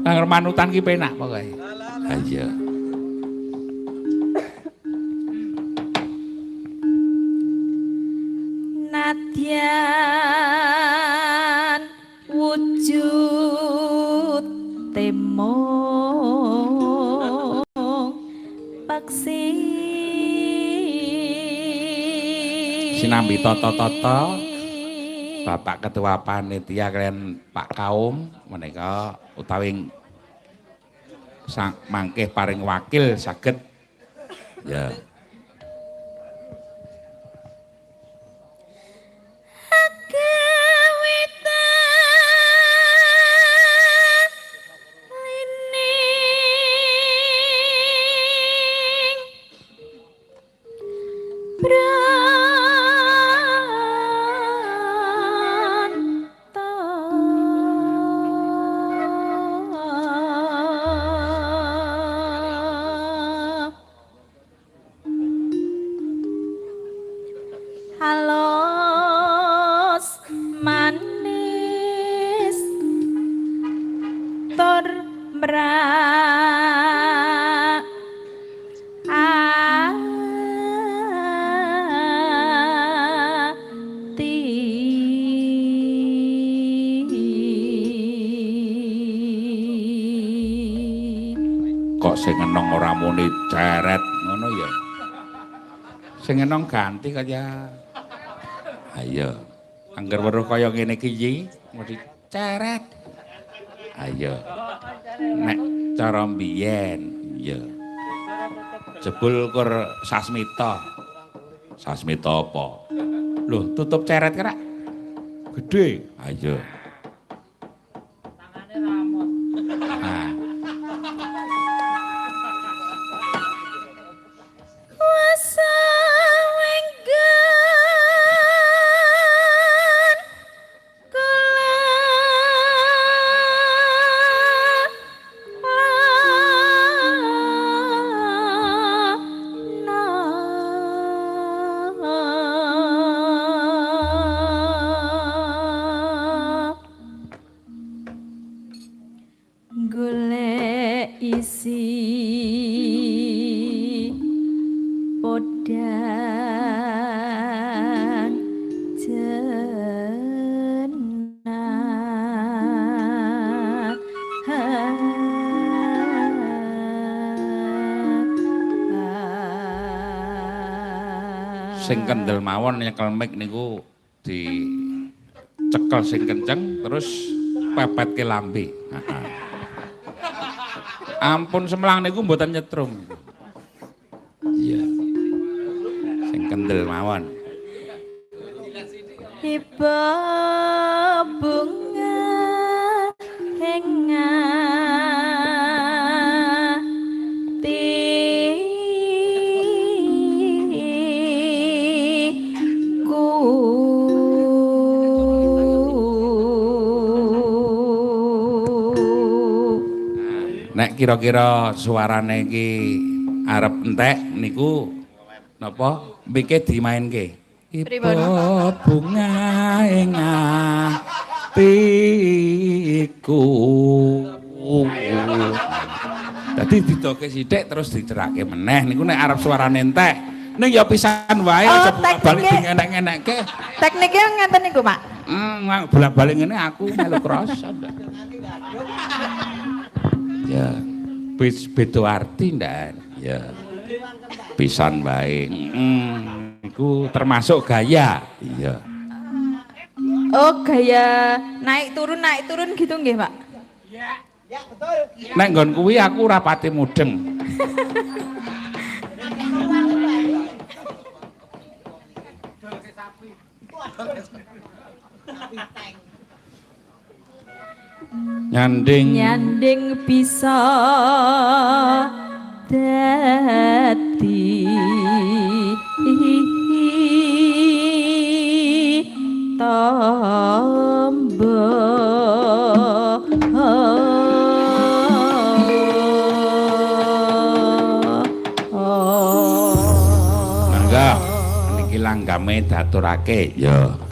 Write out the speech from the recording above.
Nang manutan ki penak pokoke. Ha iya. Nadyan wujud temong paksi Sinambi tata-tata Bapak Ketua Panitia kalian Pak Kaum menika utawi sang mangkih paring wakil saged ya. Kawitan lining branta halus manis tur ati. Kok sing enong ora muni ceret ngono ya. Sing enong ganti kaya. Ayo. Angger weruh kaya ngene iki yi mesti ceret. Ayo. Nek cara mbiyen ya. Jebul kur sasmita. Sasmita apa? Loh, tutup ceret kerak. Gede. Ayo. Tangane ramot. Nah, Wasawenggan kula lana golek isi podang jenak. Sing kendel mawon nyekel mic niku dicekel sing kenceng terus pepetke lambe. Heeh. Ampun semelang niku mboten nyetrum. Iya. Sing kendel mawon. Iba bunga ing atiku. Nek kira-kira suarane iki arep entek niku napa mike dimainke. Pripun? Iba bunga ing atiku. Dadi didoke sithik terus dicerake meneh niku nek arep suarane entek. Ning ya pisan wae Oh, aja bolak-balik teknike- dingenek-enekke. Tekniknya ngeten niku, Pak. Bolak-balik ngene aku melu krasa. Ya. Wis beda arti ndak? Ya. Pisan wae. Iku termasuk gaya. Iya. Oh, gaya naik turun gitu nggih, Pak. Nek nggon kuwi aku ora pati mudeng. Nyanding Nyanding bisa dadi tombo. Mangga niki langgame diaturake. Ya.